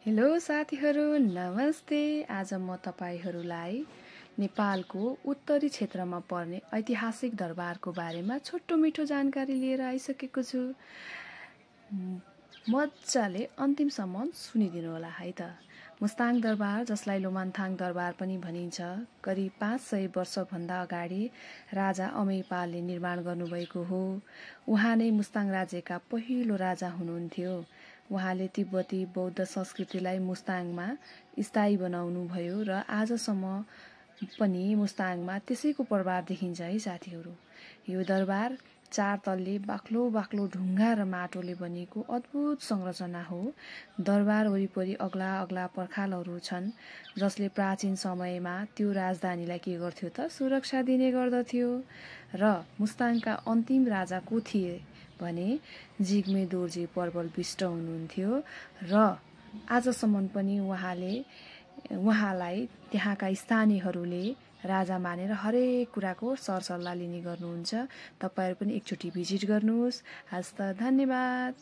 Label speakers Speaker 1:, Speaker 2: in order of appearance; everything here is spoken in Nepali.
Speaker 1: हेलो साथीहरू, नमस्ते। आज म तपाईहरूलाई नेपालको उत्तरी क्षेत्रमा पर्ने ऐतिहासिक दरबारको बारेमा छोटो मिठो जानकारी लिएर आइसकेको छु। मजाले अन्तिमसम्म सुनिदिनु होला है त। मुस्ताङ दरबार, जसलाई लोमान्थाङ दरबार पनि भनिन्छ, करिब 500 वर्षभन्दा अगाडि राजा अमेरपालले निर्माण गर्नुभएको हो। उहाँ नै मुस्ताङ राज्यका पहिलो राजा हुनुहुन्थ्यो। उहाँले तिब्बती बौद्ध संस्कृतिलाई मुस्ताङमा स्थायी बनाउनु भयो र आजसम्म पनि मुस्ताङमा त्यसैको प्रभाव देखिन्छ है साथीहरू। यो दरबार 4 तल्ले बाक्लो ढुङ्गा र माटोले बनिएको अद्भुत संरचना हो। दरबार वरिपरि अग्ला पर्खालहरू छन्, जसले प्राचीन समयमा त्यो राजधानीलाई के गर्थ्यो त सुरक्षा दिने गर्दथ्यो। र मुस्ताङका अन्तिम राजा को थिए भने जिग्मे दोर्जे प्रबल विष्ट हुनुहुन्थ्यो र आजसम्म पनि उहाँलाई त्यहाँका स्थानीयहरूले राजा मानेर हरेक कुराको सरसल्लाह लिने गर्नुहुन्छ। तपाईहरु पनि एकचोटि भिजिट गर्नुहोस्। हस्त धन्यवाद।